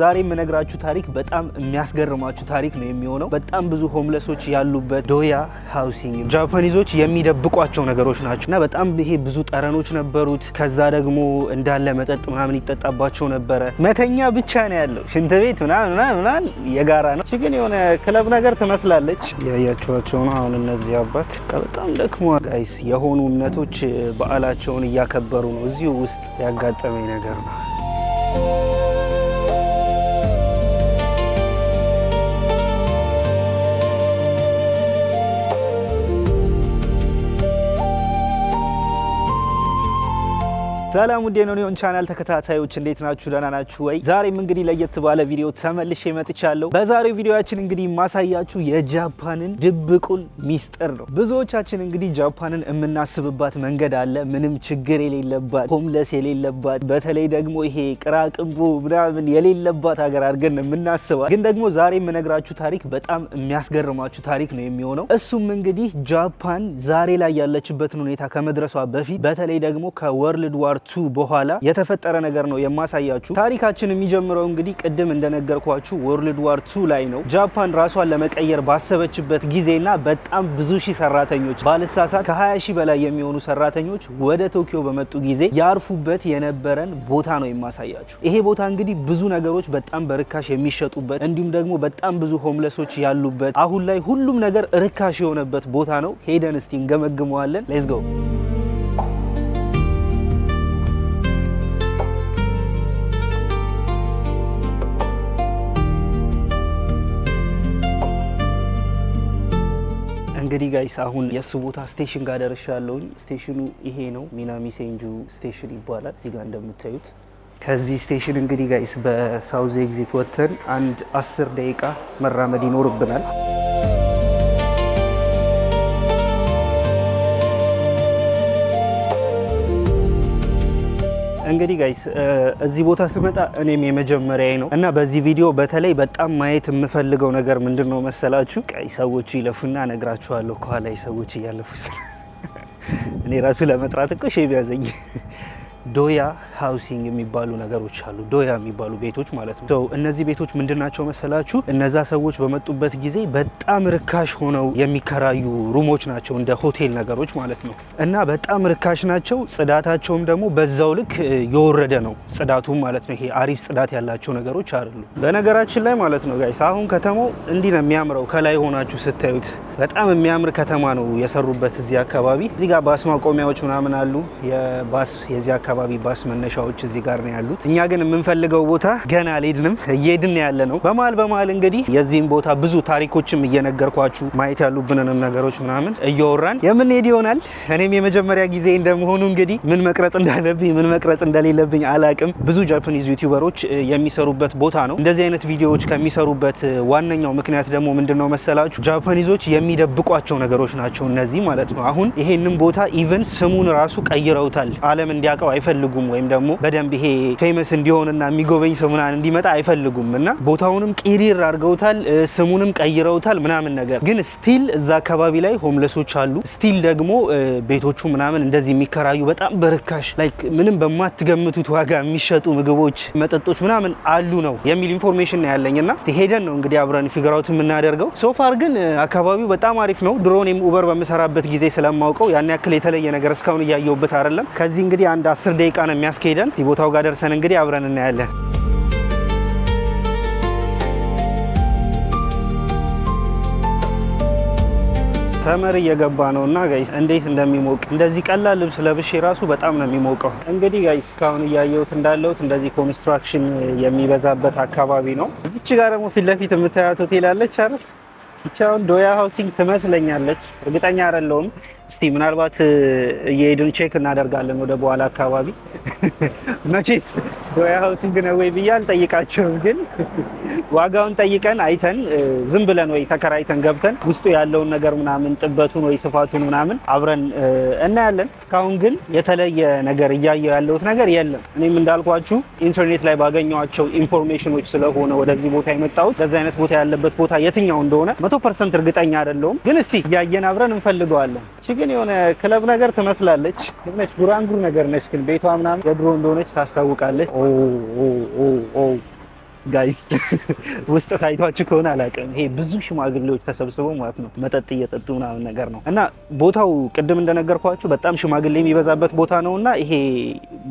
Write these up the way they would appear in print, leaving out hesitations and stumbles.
ዛሬ የምነግራችሁ ታሪክ በጣም የሚያስገርማችሁ ታሪክ ነው የሚሆነው። በጣም ብዙ homeless ኦች ያሉበት ዶያ housing Japanese ኦች የሚደብቋቸው ነገሮች ናቸው እና በጣም ይሄ ብዙ ጠረኖች ነበሩት። ከዛ ደግሞ እንዳለ መጠጥ ምናምን ይጠጣባቸው ነበረ። መተኛ ብቻ ነው ያለው፣ ሽንት ቤት ምናምን ምናምን ምናምን የጋራ ነው። ግን የሆነ ክለብ ነገር ትመስላለች። ያያችኋቸው ነው። አሁን እነዚህ አባት በጣም ደክሟል guys። የሆኑ እምነቶች በዓላቸውን እያከበሩ ነው። እዚሁ ውስጥ ያጋጠመኝ ነገር ነው። ሰላም ውድ የኖኒዮን ቻናል ተከታታዮች፣ እንዴት ናችሁ? ደህና ናችሁ ወይ? ዛሬም እንግዲህ ለየት ባለ ቪዲዮ ተመልሼ መጥቻለሁ። በዛሬው ቪዲዮአችን እንግዲህ የማሳያችሁ የጃፓንን ድብቁን ሚስጥር ነው። ብዙዎቻችን እንግዲህ ጃፓንን የምናስብባት መንገድ አለ። ምንም ችግር የሌለባት፣ homeless የሌለባት፣ በተለይ ደግሞ ይሄ ቅራቅንቦ ምናምን የሌለባት ሀገር አድርገን የምናስባት። ግን ደግሞ ዛሬ የምነግራችሁ ታሪክ በጣም የሚያስገርማችሁ ታሪክ ነው የሚሆነው። እሱም እንግዲህ ጃፓን ዛሬ ላይ ያለችበትን ሁኔታ ከመድረሷ በፊት፣ በተለይ ደግሞ ከ World War Two በኋላ የተፈጠረ ነገር ነው የማሳያችሁ። ታሪካችን የሚጀምረው እንግዲህ ቅድም እንደነገርኳችሁ World War Two ላይ ነው። ጃፓን ራሷን ለመቀየር ባሰበችበት ጊዜና በጣም ብዙ ሺህ ሰራተኞች፣ ባልሳሳት ከ20 ሺህ በላይ የሚሆኑ ሰራተኞች ወደ ቶኪዮ በመጡ ጊዜ ያርፉበት የነበረን ቦታ ነው የማሳያችሁ። ይሄ ቦታ እንግዲህ ብዙ ነገሮች በጣም በርካሽ የሚሸጡበት፣ እንዲሁም ደግሞ በጣም ብዙ homeless ኦች ያሉበት፣ አሁን ላይ ሁሉም ነገር ርካሽ የሆነበት ቦታ ነው። ሄደን እስቲ እንገመግመዋለን። Let's go። እንግዲህ guys፣ አሁን የእሱ ቦታ station ጋር ደርሻለሁኝ። Station ኑ ይሄ ነው። ሚናሚ ሴንጁ station ይባላል። እዚህ ጋር እንደምታዩት ከዚህ station እንግዲህ guys በ south exit ወጥተን አንድ 10 ደቂቃ መራመድ ይኖርብናል። እንግዲህ guys፣ እዚህ ቦታ ስመጣ እኔም የመጀመሪያዬ ነው እና በዚህ ቪዲዮ በተለይ በጣም ማየት የምፈልገው ነገር ምንድን ነው መሰላችሁ? ቀይ ሰዎቹ ይለፉና እነግራችኋለሁ። ከኋላ ሰዎች እያለፉ እኔ ራሱ ለመጥራት እኮ shame ያዘኝ። ዶያ housing የሚባሉ ነገሮች አሉ። ዶያ የሚባሉ ቤቶች ማለት ነው። እነዚህ ቤቶች ምንድን ናቸው መሰላችሁ? እነዛ ሰዎች በመጡበት ጊዜ በጣም ርካሽ ሆነው የሚከራዩ room ኦች ናቸው፣ እንደ ሆቴል ነገሮች ማለት ነው። እና በጣም ርካሽ ናቸው። ጽዳታቸውም ደግሞ በዛው ልክ የወረደ ነው፣ ጽዳቱም ማለት ነው። ይሄ አሪፍ ጽዳት ያላቸው ነገሮች አይደሉም። በነገራችን ላይ ማለት ነው guys፣ አሁን ከተማው እንዲህ ነው የሚያምረው። ከላይ ሆናችሁ ስታዩት በጣም የሚያምር ከተማ ነው የሰሩበት እዚህ አካባቢ። እዚህ ጋር ባስ ማቆሚያዎች ምናምን አሉ። የባስ የዚህ አካባቢ ባስ መነሻዎች እዚህ ጋር ነው ያሉት። እኛ ግን የምንፈልገው ቦታ ገና አልሄድንም፣ እየሄድን ያለ ነው። በመሀል በመሀል እንግዲህ የዚህም ቦታ ብዙ ታሪኮችም እየነገርኳችሁ፣ ማየት ያሉብንንም ነገሮች ምናምን እያወራን የምንሄድ ይሆናል። እኔም የመጀመሪያ ጊዜ እንደመሆኑ እንግዲህ ምን መቅረጽ እንዳለብኝ፣ ምን መቅረጽ እንደሌለብኝ አላቅም። ብዙ Japanese YouTuber ኦች የሚሰሩበት ቦታ ነው። እንደዚህ አይነት ቪዲዮዎች ከሚሰሩበት ዋነኛው ምክንያት ደግሞ ምንድን ነው መሰላችሁ? Japanese ኦች የሚደብቋቸው ነገሮች ናቸው እነዚህ ማለት ነው። አሁን ይሄንን ቦታ even ስሙን ራሱ ቀይረውታል። ዓለም እንዲያውቀው አይፈልጉም፣ ወይም ደግሞ በደንብ ይሄ famous እንዲሆንና የሚጎበኝ ሰው ምናምን እንዲመጣ አይፈልጉም እና ቦታውንም ቂሪር አድርገውታል፣ ስሙንም ቀይረውታል ምናምን ነገር፣ ግን still እዛ አካባቢ ላይ homeless ኦች አሉ። Still ደግሞ ቤቶቹ ምናምን እንደዚህ የሚከራዩ፣ በጣም በርካሽ፣ like ምንም በማትገምቱት ዋጋ የሚሸጡ ምግቦች፣ መጠጦች ምናምን አሉ ነው የሚል information ነው ያለኝ እና እስቲ ሄደን ነው እንግዲህ አብረን figure out የምናደርገው። So far ግን አካባቢው በጣም አሪፍ ነው። ድሮ እኔም Uber በምሰራበት ጊዜ ስለማውቀው ያን ያክል የተለየ ነገር እስካሁን እያየሁበት አይደለም። ከዚህ እንግዲህ አንድ 10 ደቂቃ ነው የሚያስኬደን። ቦታው ጋር ደርሰን እንግዲህ አብረን እናያለን። Summer እየገባ ነው እና guys፣ እንዴት እንደሚሞቅ! እንደዚህ ቀላል ልብስ ለብሼ ራሱ በጣም ነው የሚሞቀው። እንግዲህ guys፣ እስካሁን እያየሁት እንዳለሁት እንደዚህ construction የሚበዛበት አካባቢ ነው። እዚች ጋር ደግሞ ፊት ለፊት የምታያት ሆቴል አለች አይደል? ይቺ አሁን ዶያ housing ትመስለኛለች፣ እርግጠኛ አይደለሁም። እስቲ ምናልባት እየሄድን check እናደርጋለን ወደ በኋላ አካባቢ። መቼስ ዶያ housing ነው ወይ ብዬ አልጠይቃቸውም፣ ግን ዋጋውን ጠይቀን አይተን ዝም ብለን ወይ ተከራይተን ገብተን ውስጡ ያለውን ነገር ምናምን፣ ጥበቱን ወይ ስፋቱን ምናምን አብረን እናያለን። እስካሁን ግን የተለየ ነገር እያየው ያለሁት ነገር የለም። እኔም እንዳልኳችሁ ኢንተርኔት ላይ ባገኘኋቸው information ኦች ስለሆነ ወደዚህ ቦታ የመጣሁት፣ እንደዚህ አይነት ቦታ ያለበት ቦታ የትኛው እንደሆነ 100% እርግጠኛ አይደለሁም። ግን እስቲ እያየን አብረን እንፈልገዋለን። እቺ ግን የሆነ ክለብ ነገር ትመስላለች። ነች ጉራንጉር ነገር ነች፣ ግን ቤቷ ምናምን የድሮ እንደሆነች ታስታውቃለች። Oh, oh, oh, oh። Guys፣ ውስጥ ታይቷችሁ ከሆነ አላውቅም። ይሄ ብዙ ሽማግሌዎች ተሰብስበው ማለት ነው መጠጥ እየጠጡ ምናምን ነገር ነው። እና ቦታው ቅድም እንደነገርኳችሁ በጣም ሽማግሌ የሚበዛበት ቦታ ነው። እና ይሄ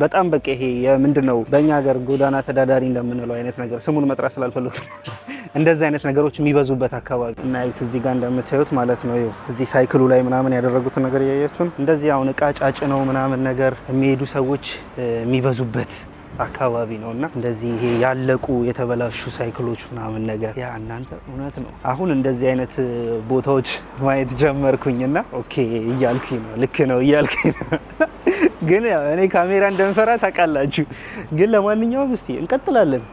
በጣም በቃ ይሄ የምንድን ነው፣ በእኛ ሀገር ጎዳና ተዳዳሪ እንደምንለው አይነት ነገር፣ ስሙን መጥራት ስላልፈለኩ፣ እንደዚህ አይነት ነገሮች የሚበዙበት አካባቢ። እና እዚህ ጋር እንደምታዩት ማለት ነው ይኸው እዚህ ሳይክሉ ላይ ምናምን ያደረጉትን ነገር እያያችሁ፣ እንደዚህ አሁን እቃ ጫጭነው ምናምን ነገር የሚሄዱ ሰዎች የሚበዙበት አካባቢ ነው። እና እንደዚህ ይሄ ያለቁ የተበላሹ ሳይክሎች ምናምን ነገር። Yeah፣ እናንተ እውነት ነው። አሁን እንደዚህ አይነት ቦታዎች ማየት ጀመርኩኝና okay እያልኩኝ ነው፣ ልክ ነው እያልኩኝ ነው። ግን ያው እኔ ካሜራ እንደምፈራ ታውቃላችሁ። ግን ለማንኛውም እስቲ እንቀጥላለን።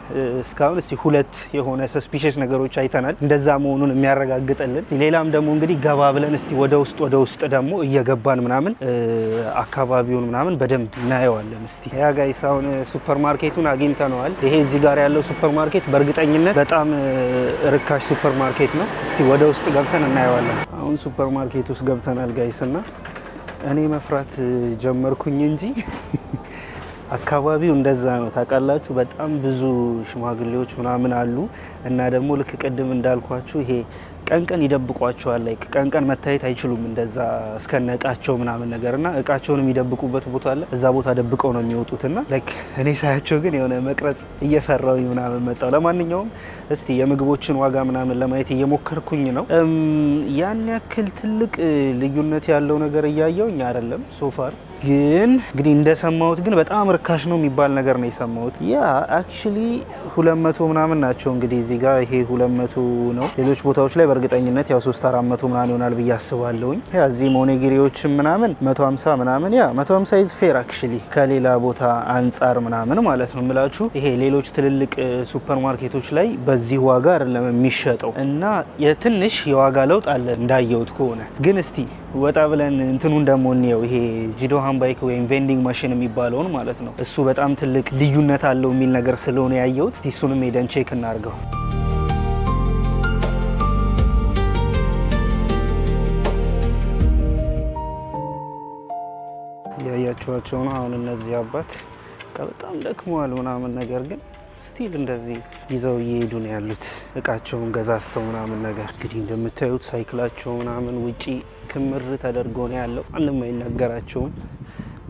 እስካሁን እስቲ ሁለት የሆነ suspicious ነገሮች አይተናል፣ እንደዛ መሆኑን የሚያረጋግጥልን። ሌላም ደግሞ እንግዲህ ገባ ብለን እስቲ ወደ ውስጥ ደግሞ እየገባን ምናምን አካባቢውን ምናምን በደንብ እናየዋለን። እስቲ yeah guys፣ አሁን ሱፐር ማርኬቱን አግኝተነዋል። ይሄ እዚህ ጋር ያለው ሱፐር ማርኬት በእርግጠኝነት በጣም ርካሽ ሱፐር ማርኬት ነው። እስቲ ወደ ውስጥ ገብተን እናየዋለን። አሁን ሱፐር ማርኬት ውስጥ ገብተናል guys፣ እና እኔ መፍራት ጀመርኩኝ እንጂ አካባቢው እንደዛ ነው ታውቃላችሁ። በጣም ብዙ ሽማግሌዎች ምናምን አሉ። እና ደግሞ ልክ ቅድም እንዳልኳችሁ ይሄ ቀን ቀን ይደብቋቸዋል። Like ቀን ቀን መታየት አይችሉም እንደዛ እስከነ እቃቸው ምናምን ነገር። እና እቃቸውን የሚደብቁበት ቦታ አለ። እዛ ቦታ ደብቀው ነው የሚወጡት። እና like እኔ ሳያቸው ግን የሆነ መቅረጽ እየፈራሁኝ ምናምን መጣው። ለማንኛውም እስቲ የምግቦችን ዋጋ ምናምን ለማየት እየሞከርኩኝ ነው። ያን ያክል ትልቅ ልዩነት ያለው ነገር እያየውኝ አይደለም so far። ግን እንግዲህ እንደሰማሁት ግን በጣም ርካሽ ነው የሚባል ነገር ነው የሰማሁት። Yeah፣ actually 200 ምናምን ናቸው። እንግዲህ እዚህ ጋር ይሄ 200 ነው። ሌሎች ቦታዎች ላይ በእርግጠኝነት ያው 3 400 ምናምን ይሆናል ብዬ አስባለሁኝ። Yeah፣ እዚህ ኦኒጊሪዎችም ምናምን 150 ምናምን። Yeah፣ 150 is fair actually ከሌላ ቦታ አንጻር ምናምን ማለት ነው የምላችሁ። ይሄ ሌሎች ትልልቅ ሱፐር ማርኬቶች ላይ በዚህ ዋጋ አይደለም የሚሸጠው እና የትንሽ የዋጋ ለውጥ አለ እንዳየሁት ከሆነ። ግን እስቲ ወጣ ብለን እንትኑን ደግሞ እንየው። ይሄ 自動販売機 ወይም vending machine የሚባለውን ማለት ነው። እሱ በጣም ትልቅ ልዩነት አለው የሚል ነገር ስለሆነ ያየሁት፣ እስቲ እሱንም ሄደን check እናድርገው። እያያችኋቸው ነው። አሁን እነዚህ አባት በጣም ደክመዋል ምናምን ነገር፣ ግን still እንደዚህ ይዘው እየሄዱ ነው ያሉት እቃቸውን ገዛዝተው ምናምን ነገር። እንግዲህ እንደምታዩት ሳይክላቸው ምናምን ውጪ ክምር ተደርጎ ነው ያለው። ማንም አይናገራቸውም።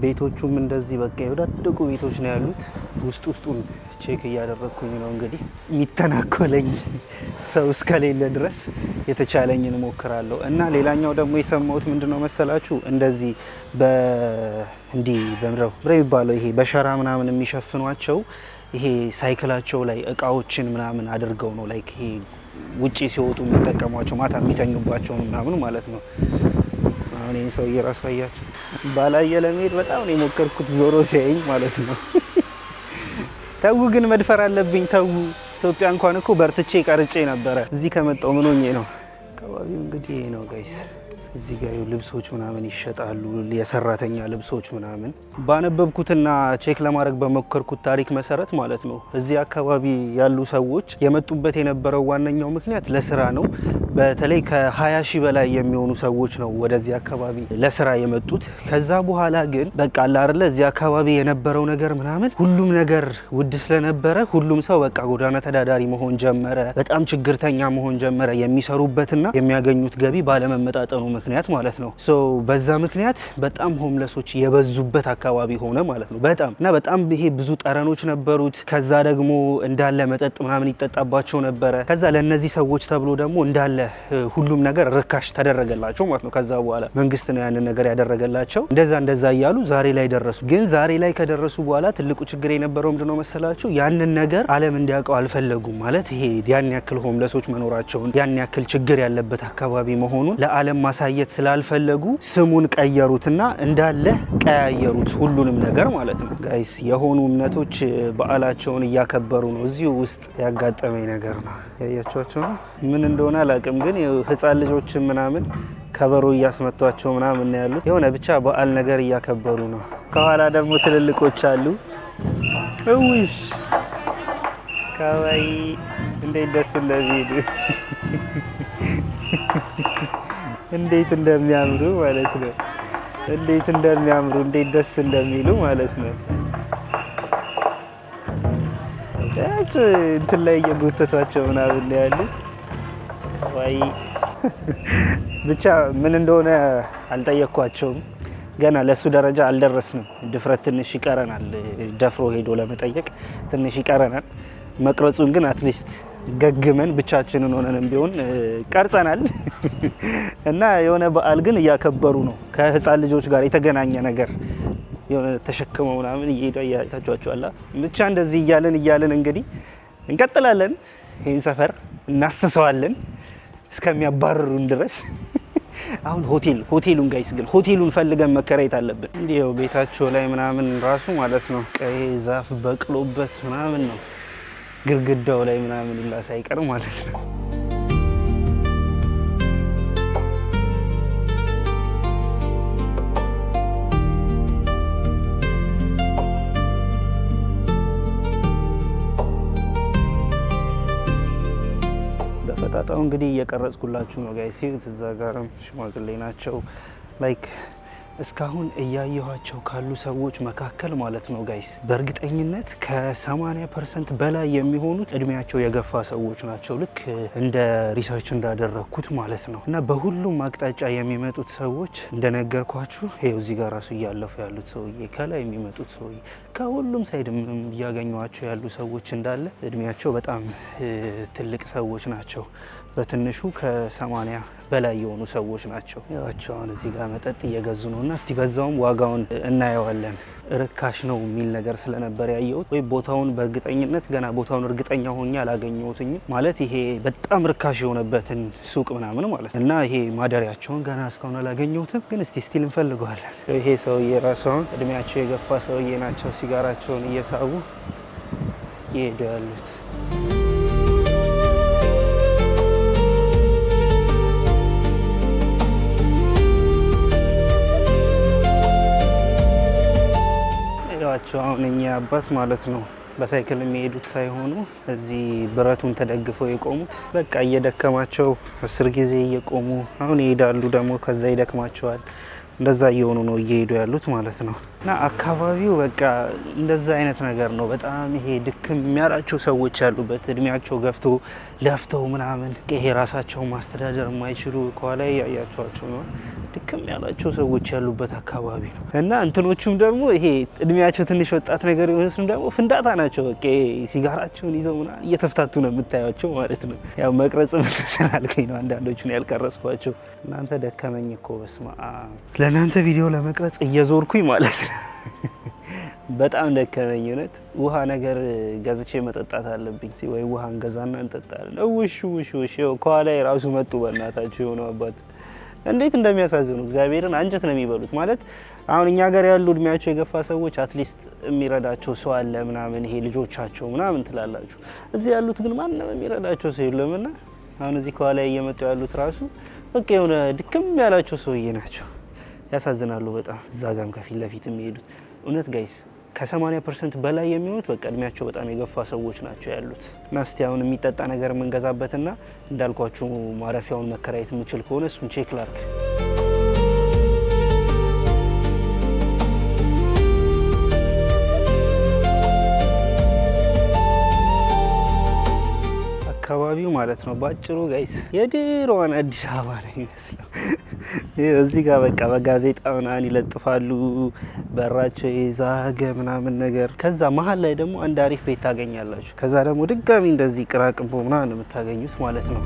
ቤቶቹም እንደዚህ በቃ የወዳደቁ ቤቶች ነው ያሉት። ውስጥ ውስጡን check እያደረግኩኝ ነው። እንግዲህ የሚተናኮለኝ ሰው እስከሌለ ድረስ የተቻለኝን እሞክራለሁ። እና ሌላኛው ደግሞ የሰማሁት ምንድነው መሰላችሁ፣ እንደዚህ እንዲህ በምድረው ብረ የሚባለው ይሄ በሸራ ምናምን የሚሸፍኗቸው ይሄ ሳይክላቸው ላይ እቃዎችን ምናምን አድርገው ነው፣ like ይሄ ውጪ ሲወጡ የሚጠቀሟቸው፣ ማታ የሚተኙባቸውን ምናምን ማለት ነው። አሁን ይህን ሰውዬ ራሱ አያችሁ፣ ባላየ ለመሄድ በጣም ነው የሞከርኩት፣ ዞሮ ሲያየኝ ማለት ነው። ተዉ ግን መድፈር አለብኝ። ተዉ፣ ኢትዮጵያ እንኳን እኮ በርትቼ ቀርጬ ነበረ። እዚህ ከመጣው ምን ሆኜ ነው? አካባቢው እንግዲህ ይሄ ነው guys። እዚህ ጋር ልብሶች ምናምን ይሸጣሉ፣ የሰራተኛ ልብሶች ምናምን። ባነበብኩትና check ለማድረግ በሞከርኩት ታሪክ መሰረት ማለት ነው እዚህ አካባቢ ያሉ ሰዎች የመጡበት የነበረው ዋነኛው ምክንያት ለስራ ነው። በተለይ ከ20 ሺህ በላይ የሚሆኑ ሰዎች ነው ወደዚህ አካባቢ ለስራ የመጡት። ከዛ በኋላ ግን በቃ አለ አይደለ እዚህ አካባቢ የነበረው ነገር ምናምን ሁሉም ነገር ውድ ስለነበረ ሁሉም ሰው በቃ ጎዳና ተዳዳሪ መሆን ጀመረ። በጣም ችግርተኛ መሆን ጀመረ። የሚሰሩበትና የሚያገኙት ገቢ ባለመመጣጠኑ ምክንያት ማለት ነው። So በዛ ምክንያት በጣም homeless ኦች የበዙበት አካባቢ ሆነ ማለት ነው። በጣም እና በጣም ይሄ ብዙ ጠረኖች ነበሩት። ከዛ ደግሞ እንዳለ መጠጥ ምናምን ይጠጣባቸው ነበረ። ከዛ ለእነዚህ ሰዎች ተብሎ ደግሞ እንዳለ ሁሉም ነገር ርካሽ ተደረገላቸው ማለት ነው። ከዛ በኋላ መንግስት ነው ያንን ነገር ያደረገላቸው። እንደዛ እንደዛ እያሉ ዛሬ ላይ ደረሱ። ግን ዛሬ ላይ ከደረሱ በኋላ ትልቁ ችግር የነበረው ምንድነው መሰላችሁ? ያንን ነገር ዓለም እንዲያውቀው አልፈለጉም። ማለት ይሄ ያን ያክል homeless ኦች መኖራቸውን፣ ያን ያክል ችግር ያለበት አካባቢ መሆኑን ለዓለም ማሳየት ስላልፈለጉ ስሙን ቀየሩትና እንዳለ ቀያየሩት ሁሉንም ነገር ማለት ነው። Guys፣ የሆኑ እምነቶች በዓላቸውን እያከበሩ ነው። እዚሁ ውስጥ ያጋጠመኝ ነገር ነው። ያያችኋቸው ነው። ምን እንደሆነ አላውቅም፣ ግን ህፃን ልጆችን ምናምን ከበሮ እያስመቷቸው ምናምን ነው ያሉት። የሆነ ብቻ በዓል ነገር እያከበሩ ነው። ከኋላ ደግሞ ትልልቆች አሉ። እውሽ かわいい። እንዴት ደስ እንደሚሉ፣ እንዴት እንደሚያምሩ ማለት ነው። እንዴት እንደሚያምሩ፣ እንዴት ደስ እንደሚሉ ማለት ነው። እንትን ላይ እየጎተቷቸው ምናምን ያሉት ወይ ብቻ ምን እንደሆነ አልጠየቅኳቸውም። ገና ለሱ ደረጃ አልደረስንም። ድፍረት ትንሽ ይቀረናል። ደፍሮ ሄዶ ለመጠየቅ ትንሽ ይቀረናል። መቅረጹን ግን at least ገግመን ብቻችንን ሆነንም ቢሆን ቀርጸናል። እና የሆነ በዓል ግን እያከበሩ ነው። ከህፃን ልጆች ጋር የተገናኘ ነገር የሆነ ተሸክመው ምናምን እየሄዱ አይታችኋቸዋል። ብቻ እንደዚህ እያልን እያልን እንግዲህ እንቀጥላለን። ይህን ሰፈር እናስሰዋለን እስከሚያባርሩን ድረስ። አሁን ሆቴሉን guys ግን ሆቴሉን ፈልገን መከራየት አለብን። እንዲያው ቤታቸው ላይ ምናምን ራሱ ማለት ነው ቀይ ዛፍ በቅሎበት ምናምን ነው ግድግዳው ላይ ምናምን ሁላ ሳይቀር ማለት ነው። በፈጣጣው እንግዲህ እየቀረጽኩላችሁ ነው guys። እዛ ጋርም ሽማግሌ ናቸው። Like እስካሁን እያየኋቸው ካሉ ሰዎች መካከል ማለት ነው guys በእርግጠኝነት ከ80% በላይ የሚሆኑት እድሜያቸው የገፋ ሰዎች ናቸው። ልክ እንደ research እንዳደረግኩት ማለት ነው። እና በሁሉም አቅጣጫ የሚመጡት ሰዎች እንደነገርኳችሁ ይኸው እዚህ ጋር ራሱ እያለፉ ያሉት ሰውዬ፣ ከላይ የሚመጡት ሰውዬ፣ ከሁሉም side እያገኘኋቸው ያሉ ሰዎች እንዳለ እድሜያቸው በጣም ትልቅ ሰዎች ናቸው። በትንሹ ከ80 በላይ የሆኑ ሰዎች ናቸው። ያቸው አሁን እዚህ ጋር መጠጥ እየገዙ ነው እና እስቲ በዛውም ዋጋውን እናየዋለን። ርካሽ ነው የሚል ነገር ስለነበር ያየሁት ወይ ቦታውን በእርግጠኝነት ገና ቦታውን እርግጠኛ ሆኜ አላገኘሁትኝም። ማለት ይሄ በጣም ርካሽ የሆነበትን ሱቅ ምናምን ማለት እና ይሄ ማደሪያቸውን ገና እስካሁን አላገኘሁትም፣ ግን እስቲ still እንፈልገዋለን። ይሄ ሰውዬ ራሱ አሁን እድሜያቸው የገፋ ሰውዬ ናቸው። ሲጋራቸውን እየሳቡ እየሄዱ ያሉት። አሁን እኛ አባት ማለት ነው በሳይክል የሚሄዱት ሳይሆኑ እዚህ ብረቱን ተደግፈው የቆሙት በቃ እየደከማቸው 10 ጊዜ እየቆሙ አሁን ይሄዳሉ፣ ደግሞ ከዛ ይደክማቸዋል። እንደዛ እየሆኑ ነው እየሄዱ ያሉት ማለት ነው። እና አካባቢው በቃ እንደዛ አይነት ነገር ነው። በጣም ይሄ ድክም የሚያላቸው ሰዎች ያሉበት፣ እድሜያቸው ገፍቶ ለፍተው ምናምን ይሄ ራሳቸውን ማስተዳደር የማይችሉ ከኋላ ያያቸዋቸው ነው ድክም ያላቸው ሰዎች ያሉበት አካባቢ ነው። እና እንትኖቹም ደግሞ ይሄ እድሜያቸው ትንሽ ወጣት ነገር የሆኑትም ደግሞ ፍንዳታ ናቸው። በቃ ሲጋራቸውን ይዘው ምናምን እየተፍታቱ ነው የምታያቸው ማለት ነው። ያው መቅረጽ ስላልከኝ ነው አንዳንዶቹን ያልቀረጽኳቸው። እናንተ ደከመኝ እኮ በስመ አብ። ለእናንተ ቪዲዮ ለመቅረጽ እየዞርኩኝ ማለት ነው። በጣም ደከመኝ እውነት። ውሃ ነገር ገዝቼ መጠጣት አለብኝ። ወይ ውሃ እንገዛና እንጠጣለን። ውሽ ውሽ ውሽ ከኋላ የራሱ መጡ። በእናታችሁ የሆነው አባት እንዴት እንደሚያሳዝኑ እግዚአብሔርን አንጀት ነው የሚበሉት። ማለት አሁን እኛ ጋር ያሉ እድሜያቸው የገፋ ሰዎች at least የሚረዳቸው ሰው አለ ምናምን፣ ይሄ ልጆቻቸው ምናምን ትላላችሁ። እዚህ ያሉት ግን ማንም የሚረዳቸው ሰው የለምና አሁን እዚህ ከኋላ እየመጡ ያሉት ራሱ በቃ የሆነ ድክም ያላቸው ሰውዬ ናቸው። ያሳዝናሉ በጣም። እዛ ጋም ከፊት ለፊት የሚሄዱት እውነት guys ከ80% በላይ የሚሆኑት በቃ እድሜያቸው በጣም የገፋ ሰዎች ናቸው ያሉት። እና እስቲ አሁን የሚጠጣ ነገር የምንገዛበትና እንዳልኳችሁ ማረፊያውን መከራየት የምችል ከሆነ እሱን check ላርግ። አካባቢው ማለት ነው ባጭሩ guys የድሮዋን አዲስ አበባ ነው የሚመስለው። እዚህ ጋር በቃ በጋዜጣ ምናምን ይለጥፋሉ፣ በራቸው የዛገ ምናምን ነገር። ከዛ መሀል ላይ ደግሞ አንድ አሪፍ ቤት ታገኛላችሁ። ከዛ ደግሞ ድጋሚ እንደዚህ ቅራቅንቦ ምናምን የምታገኙት ማለት ነው።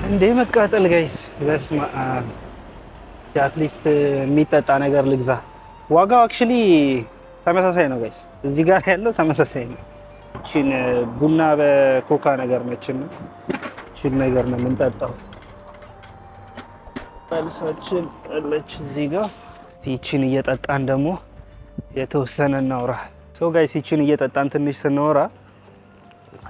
እንዴ መቃጠል guys፣ በስመ አብ። At least የሚጠጣ ነገር ልግዛ። ዋጋው actually ተመሳሳይ ነው guys፣ እዚህ ጋር ያለው ተመሳሳይ ነው። እቺን ቡና በኮካ ነገር ነችና እቺን ነገር ነው የምንጠጣው። መልሳችን አለች እዚህ ጋር። እስቲ እቺን እየጠጣን ደግሞ የተወሰነ እናውራ። So guys እቺን እየጠጣን ትንሽ ስናወራ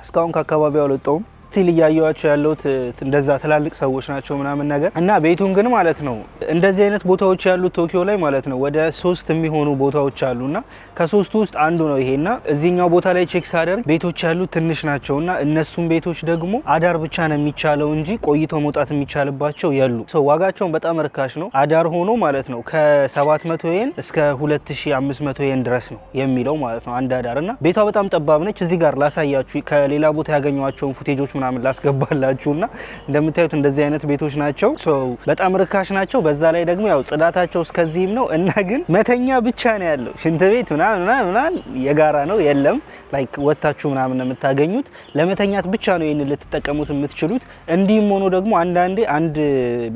እስካሁን ከአካባቢው አልወጣሁም። Still እያየኋቸው ያለሁት እንደዛ ትላልቅ ሰዎች ናቸው ምናምን ነገር። እና ቤቱን ግን ማለት ነው እንደዚህ አይነት ቦታዎች ያሉት ቶኪዮ ላይ ማለት ነው ወደ ሶስት የሚሆኑ ቦታዎች አሉና ከሶስቱ ውስጥ አንዱ ነው ይሄና እዚህኛው ቦታ ላይ check ሳደርግ ቤቶች ያሉት ትንሽ ናቸውና እነሱም ቤቶች ደግሞ አዳር ብቻ ነው የሚቻለው እንጂ ቆይቶ መውጣት የሚቻልባቸው የሉ። So ዋጋቸውን በጣም ርካሽ ነው። አዳር ሆኖ ማለት ነው ከ700 የን እስከ 2500 የን ድረስ ነው የሚለው ማለት ነው አንድ አዳር። እና ቤቷ በጣም ጠባብ ነች። እዚህ ጋር ላሳያችሁ፣ ከሌላ ቦታ ያገኘኋቸውን footage ኦች ምናምን ላስገባላችሁና እንደምታዩት እንደዚህ አይነት ቤቶች ናቸው። So በጣም ርካሽ ናቸው። በዛ ላይ ደግሞ ያው ጽዳታቸው እስከዚህም ነው እና ግን መተኛ ብቻ ነው ያለው። ሽንት ቤት ምናምን ምናምን ምናምን የጋራ ነው፣ የለም። Like ወታችሁ ምናምን ነው የምታገኙት። ለመተኛት ብቻ ነው ይሄንን ልትጠቀሙት የምትችሉት። እንዲህም ሆኖ ደግሞ አንዳንዴ አንድ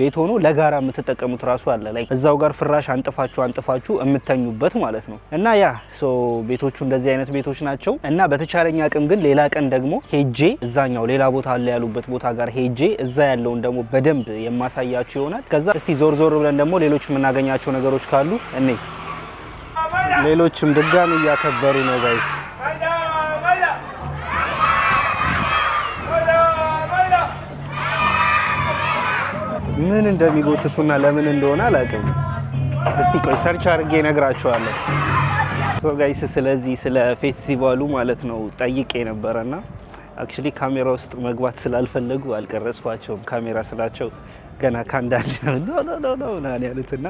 ቤት ሆኖ ለጋራ የምትጠቀሙት ራሱ አለ። Like እዛው ጋር ፍራሽ አንጥፋችሁ አንጥፋችሁ የምተኙበት ማለት ነው። እና yeah, so ቤቶቹ እንደዚህ አይነት ቤቶች ናቸው። እና በተቻለኝ አቅም ግን ሌላ ቀን ደግሞ ሄጄ እዛኛው ሌላ ቦታ አለ ያሉበት ቦታ ጋር ሄጄ እዛ ያለውን ደግሞ በደንብ የማሳያችሁ ይሆናል። ከዛ እስቲ ዞር ዞር ብለን ደግሞ ሌሎች የምናገኛቸው ነገሮች ካሉ እኔ ሌሎችም ድጋሚ እያከበሩ ነው guys። Baila, baila. Baila, baila. ምን እንደሚጎትቱና ለምን እንደሆነ አላውቅም። እስቲ ቆይ search አድርጌ እነግራችኋለሁ። So guys፣ ስለዚህ ስለ ፌስቲቫሉ ማለት ነው ጠይቄ ነበረና actually ካሜራ ውስጥ መግባት ስላልፈለጉ አልቀረጽኳቸውም። ካሜራ ስላቸው ገና ከአንዳንድ "no, no, no, no" ምናምን ያሉትና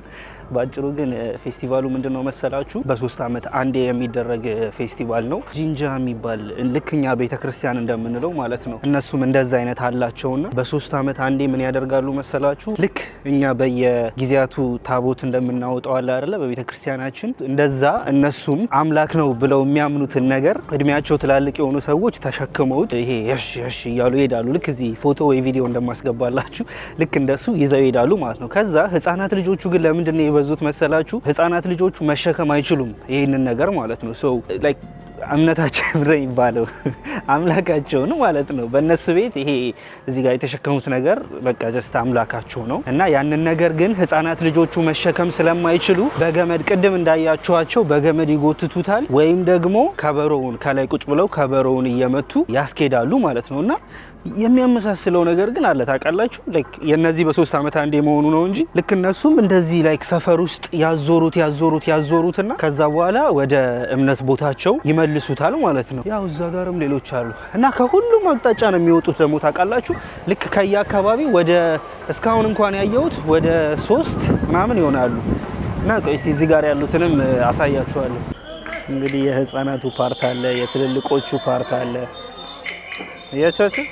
በአጭሩ ግን ፌስቲቫሉ ምንድን ነው መሰላችሁ? በ3 ዓመት አንዴ የሚደረግ ፌስቲቫል ነው። 神社 የሚባል ልክ እኛ ቤተ ክርስቲያን እንደምንለው ማለት ነው። እነሱም እንደዛ አይነት አላቸውና በ3 ዓመት አንዴ ምን ያደርጋሉ መሰላችሁ? ልክ እኛ በየጊዜያቱ ታቦት እንደምናወጣው አለ አይደለ? በቤተ ክርስቲያናችን እንደዛ እነሱም አምላክ ነው ብለው የሚያምኑትን ነገር እድሜያቸው ትላልቅ የሆኑ ሰዎች ተሸክመውት ይሄ የሽ የሽ እያሉ ይሄዳሉ። ልክ እዚህ ፎቶ ወይ ቪዲዮ እንደማስገባላችሁ ልክ እንደሱ ይዘው ይሄዳሉ ማለት ነው። ከዛ ህጻናት ልጆቹ ግን ለምንድን ነው የበዙት መሰላችሁ? ህጻናት ልጆቹ መሸከም አይችሉም ይህንን ነገር ማለት ነው። So like እምነታቸው ምረ ይባለው አምላካቸው ነው ማለት ነው። በእነሱ ቤት ይሄ እዚህ ጋር የተሸከሙት ነገር በቃ just አምላካቸው ነው። እና ያንን ነገር ግን ህጻናት ልጆቹ መሸከም ስለማይችሉ በገመድ፣ ቅድም እንዳያችኋቸው በገመድ ይጎትቱታል፣ ወይም ደግሞ ከበሮውን ከላይ ቁጭ ብለው ከበሮውን እየመቱ ያስኬዳሉ ማለት ነው። እና የሚያመሳስለው ነገር ግን አለ ታውቃላችሁ። Like የነዚህ በ3 ዓመት አንዴ መሆኑ ነው እንጂ ልክ እነሱም እንደዚህ like ሰፈር ውስጥ ያዞሩት ያዞሩት ያዞሩትና ከዛ በኋላ ወደ እምነት ቦታቸው ይመልሱታል ማለት ነው። ያው እዛ ጋርም ሌሎች አሉ እና ከሁሉም አቅጣጫ ነው የሚወጡት ደግሞ ታውቃላችሁ። ልክ ከየአካባቢ ወደ እስካሁን እንኳን ያየሁት ወደ ሶስት ምናምን ይሆናሉ። እና ቆይ እስቲ እዚህ ጋር ያሉትንም አሳያችኋለሁ። እንግዲህ የህፃናቱ part አለ፣ የትልልቆቹ part አለ። እያቻችሁ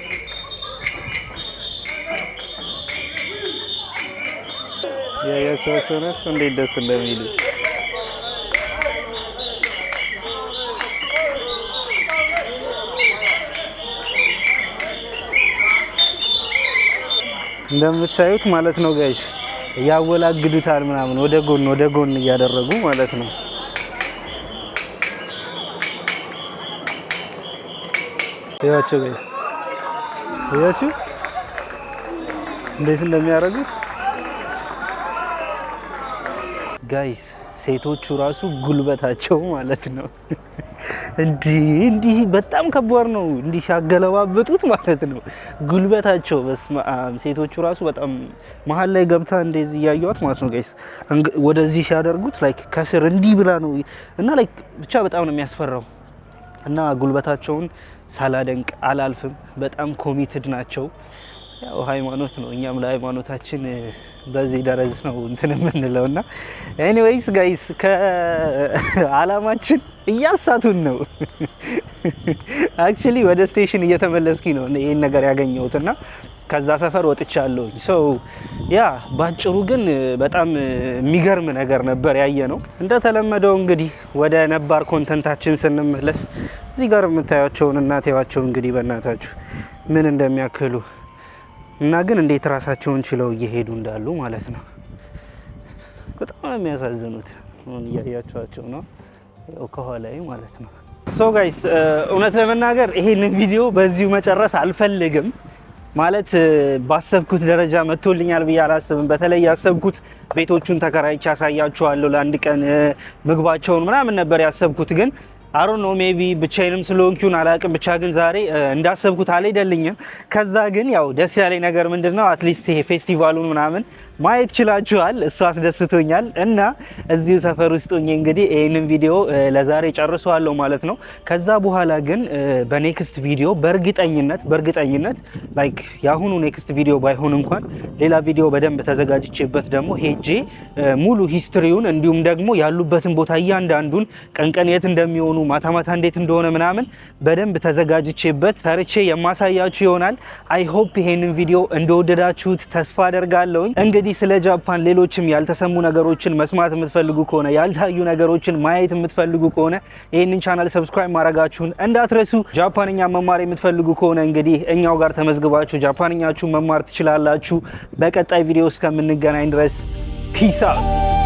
ያያችኋቸው ናቸው እንዴት ደስ እንደሚሉ። እንደምታዩት ማለት ነው guys፣ ያወላግዱታል ምናምን ወደ ጎን ወደ ጎን እያደረጉ ማለት ነው። እያቸው guys፣ እያችሁ እንዴት እንደሚያደርጉት guys። ሴቶቹ ራሱ ጉልበታቸው ማለት ነው እንዲህ እንዲህ በጣም ከባድ ነው። እንዲህ ሲያገለባብጡት ማለት ነው ጉልበታቸው፣ በስመ አብ። ሴቶቹ ራሱ በጣም መሀል ላይ ገብታ እንደዚህ እያየዋት ማለት ነው guys፣ ወደዚህ ሲያደርጉት like ከስር እንዲህ ብላ ነው እና like ብቻ በጣም ነው የሚያስፈራው። እና ጉልበታቸውን ሳላደንቅ አላልፍም። በጣም committed ናቸው። ያው ሃይማኖት ነው። እኛም ለሃይማኖታችን በዚህ ደረጃ ነው እንትን የምንለው። እና anyways guys፣ ከአላማችን እያሳቱን ነው። Actually ወደ station እየተመለስኩኝ ነው ይህን ነገር ያገኘሁት እና ከዛ ሰፈር ወጥቻለሁኝ። So yeah፣ ባጭሩ ግን በጣም የሚገርም ነገር ነበር ያየነው። እንደተለመደው እንግዲህ ወደ ነባር content ኣችን ስንመለስ እዚህ ጋር የምታያቸውን እናቴዋቸው እንግዲህ በእናታችሁ ምን እንደሚያክሉ እና ግን እንዴት ራሳቸውን ችለው እየሄዱ እንዳሉ ማለት ነው። በጣም ነው የሚያሳዝኑት። አሁን እያያቸዋቸው ነው ያው ከኋላዬ ማለት ነው። So guys፣ እውነት ለመናገር ይሄንን ቪዲዮ በዚሁ መጨረስ አልፈልግም። ማለት ባሰብኩት ደረጃ መጥቶልኛል ብዬ አላስብም። በተለይ ያሰብኩት ቤቶቹን ተከራይቼ አሳያችኋለሁ ለአንድ ቀን፣ ምግባቸውን ምናምን ነበር ያሰብኩት ግን I don't know, maybe ብቻዬንም ስለሆንኩኝ አላቅም። ብቻ ግን ዛሬ እንዳሰብኩት አልሄደልኝም። ከዛ ግን ያው ደስ ያለኝ ነገር ምንድነው፣ at least ይሄ ፌስቲቫሉን ምናምን ማየት ችላችኋል። እሱ አስደስቶኛል። እና እዚሁ ሰፈር ውስጥ ሆኜ እንግዲህ ይህንን ቪዲዮ ለዛሬ ጨርሰዋለሁ ማለት ነው። ከዛ በኋላ ግን በ next ቪዲዮ በእርግጠኝነት like የአሁኑ next ቪዲዮ ባይሆን እንኳን ሌላ ቪዲዮ በደንብ ተዘጋጅቼበት ደግሞ ሄጄ ሙሉ history ውን እንዲሁም ደግሞ ያሉበትን ቦታ እያንዳንዱን፣ ቀን ቀን የት እንደሚሆኑ፣ ማታ ማታ እንዴት እንደሆነ ምናምን በደንብ ተዘጋጅቼበት ሰርቼ የማሳያችሁ ይሆናል። I hope ይሄንን ቪዲዮ እንደወደዳችሁት ተስፋ አደርጋለሁኝ። እንግዲህ ስለ ጃፓን ሌሎችም ያልተሰሙ ነገሮችን መስማት የምትፈልጉ ከሆነ፣ ያልታዩ ነገሮችን ማየት የምትፈልጉ ከሆነ ይህንን channel subscribe ማድረጋችሁን እንዳትረሱ። ጃፓንኛ መማር የምትፈልጉ ከሆነ እንግዲህ እኛው ጋር ተመዝግባችሁ ጃፓንኛችሁን መማር ትችላላችሁ። በቀጣይ ቪዲዮ እስከምንገናኝ ድረስ peace out።